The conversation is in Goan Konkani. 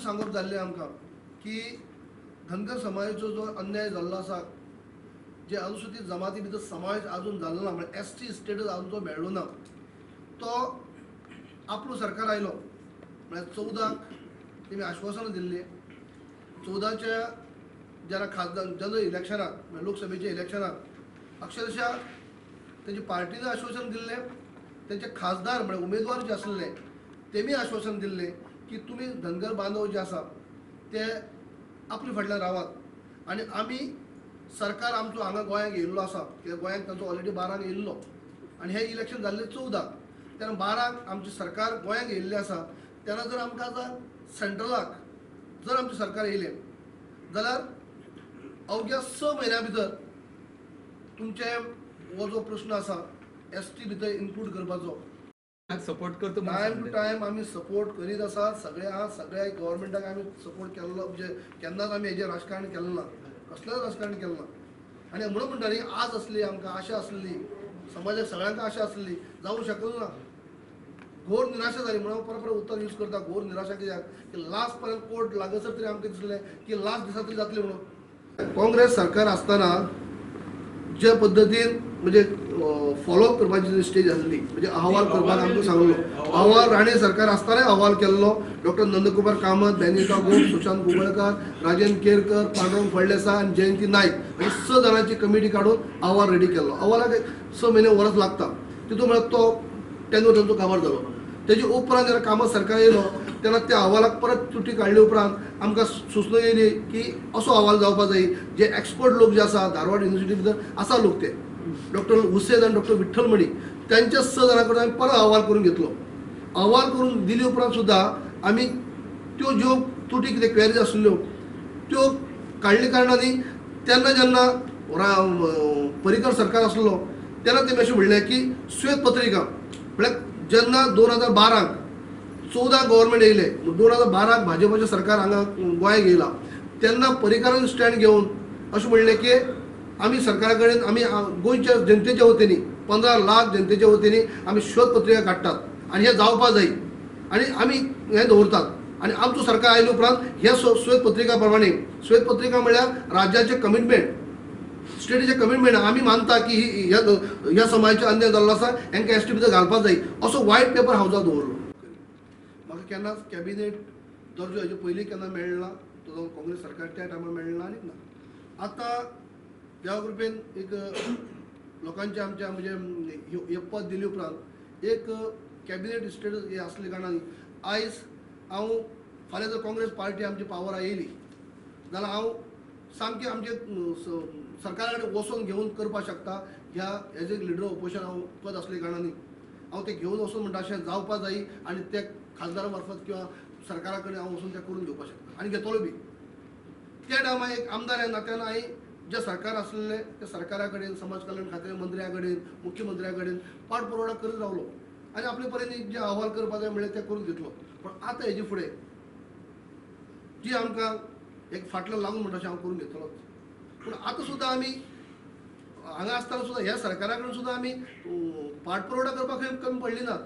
सांगप जाल्लें आमकां की धनगर समाजाचो जो अन्याय जाल्लो आसा, जे अनुसूचित जमाती भितर समावेश अजून जाल्लो ना, म्हणजे एस टी स्टेटस अजून जो मेळ्ळो ना, तो आपलो सरकार आयलो म्हळ्यार 14 तेमी आश्वासनां दिल्लीं. 14च्या जेन्ना खासदार जनरल इलेक्शनाक म्हळ्यार लोकसभेच्या इलेक्शनाक अक्षरशः तेंच्या पार्टीन आश्वासन दिल्लें, तेंचे खासदार म्हळ्यार उमेदवार जे आसले तेमी आश्वासन दिल्लें की तुमी धनगर बांधव जे आसा ते आपले फाटल्यान रावात आनी आमी सरकार आमचो हांगा गोंयांक येयल्लो आसा, कित्याक गोंयांक तांचो ऑलरेडी 12 येयल्लो आनी हें इलेक्शन जाल्लें 14, तेन्ना 12 आमचें सरकार गोंयांक येयल्लें आसा. तेन्ना जर आमकां आतां सेंट्रलाक जर आमचें सरकार येयलें जाल्यार अवघ्या 6 म्हयन्या भितर तुमचें हो जो प्रश्न आसा एस टी भितर इन्क्लूड करपाचो सपोर्ट करता, टायम टू टायम आमी सपोर्ट करीत आसा. सगळ्या सगळ्या गव्हर्मेंटाक आमी सपोर्ट केल्लो, म्हणजे केन्नाच आमी हेजेर राजकारण केलें ना, कसलेंच राजकारण केलें ना. आनी म्हणून म्हणटा न्ही, आज आसली आमकां आशा आसली, समाजाक सगळ्यांक आशा आसली, जावूं शकलो ना. घोर निराशा जाली म्हणून हांव परत परत उतर यूज करता, घोर निराशा. कित्याक की लास्ट पर्यंत कोर्ट लागसर तरी आमकां दिसलें की लास्ट दिसा तरी जातलें म्हणून. काँग्रेस सरकार आसतना जे पद्दतीन म्हणजे फॉलोअप करपाची स्टेज आसली, म्हणजे अहवाल करपाक आमकां सांगलो, अहवाल राणे सरकार आसतनाय अहवाल केल्लो. डॉक्टर नंदकुमार कामत, बेनिता गोप, सुशांत गोवळकर, राजेंद्र केरकर, पांडुरंग फळदेसाय आनी जयंती नायक म्हणजे 6 जाणांची कमिटी काडून अहवाल रेडी केल्लो. अहवालाक 6 म्हयने वर्स लागता, तितून म्हळ्यार तो टेन्यूर तांचो काबार जालो. तेजे उपरांत जेन्ना कामत सरकार येयलो तेन्ना त्या अहवालाक परत त्रुटी काडले उपरांत आमकां सुचना येयली की असो अहवाल जावपाक जाय जे एक्सपर्ट लोक जे आसा धारवाड युनिवर्सिटी भितर आसा लोक, ते डॉक्टर हुसेन आनी डॉक्टर विठ्ठल मणी, त्यांच्या 6 जाणां कडेन आमी परत अहवाल करून घेतलो. अहवाल करून दिले उपरांत सुद्दां आमी त्यो ज्यो त्रुटी कितें क्वेरीज आसल्यो त्यो काडले कारणान तेन्ना जेन्ना पर्रीकर सरकार आसलो तेन्ना तेमी अशें म्हणलें की श्वेत पत्रिका म्हळ्यार जेन्ना 2012 14 गव्हर्मेंट येयले, 2012 भाजपाचें सरकार हांगा गोंयांक येयलां तेन्ना पर्रीकरान स्टँड घेवन अशें म्हणलें की आमी सरकारा कडेन आमी गोंयच्या जनतेच्या वतीन 15 लाख जनतेच्या वतीन आमी श्वेतपत्रिका काडटात आनी हें जावपा जाय आनी आमी हें दवरतात आनी आमचो सरकार आयले उपरांत ह्या श्वेतपत्रिका प्रमाणे, श्वेतपत्रिका म्हळ्यार राज्याचें कमिटमेंट, स्टेटीचें कमिटमेंट, आमी मानता की ह्या समाजाचेर अन्याय जाल्लो आसा, हेंकां एस टी भितर घालपाक जाय, असो वायट पेपर हावजाक दवरलो. म्हाका केन्नाच कॅबिनेट दर्जो हेजे पयलीं केन्ना मेळ्ळा, तो काँग्रेस सरकार त्या टायमार मेळ्ळा आनी ना. आतां देवा कृपेन एक लोकांचे आमच्या म्हणजे हे पद दिले उपरांत एक कॅबिनेट स्टेटस हे आसले कारणान आयज हांव फाल्यां जर काँग्रेस पार्टी आमची पावरा येयली जाल्यार हांव सामकें आमचे सरकारा कडेन वचोन घेवन करपाक शकता. ह्या as a leader of opposition हांव पद आसले कारणान हांव तें घेवन वचून म्हणटा अशें जावपाक जाय आनी ते खासदारा मार्फत किंवा सरकारा कडेन हांव वचून तें करून घेवपाक शकता आनी घेतलो बी. त्या टायमार एक आमदार ह्या नात्यान हांवें जे सरकार आसलें त्या सरकारा कडेन, समाज कल्याण खात्या मंत्र्या कडेन, मुख्यमंत्र्या कडेन पाठपुरवठा करीत रावलो आनी आपले परीन जे अहवाल करपाक जाय म्हणल्यार ते करून घेतलो. पूण आतां हेजे फुडें जी आमकां एक फाटल्यान लागून म्हणटा अशें हांव करून घेतलोच. पूण आतां सुद्दां आमी हांगा आसतना सुद्दां ह्या सरकारा कडेन सुद्दां आमी पाठपुरवठा करपाक खंय कमी पडली ना.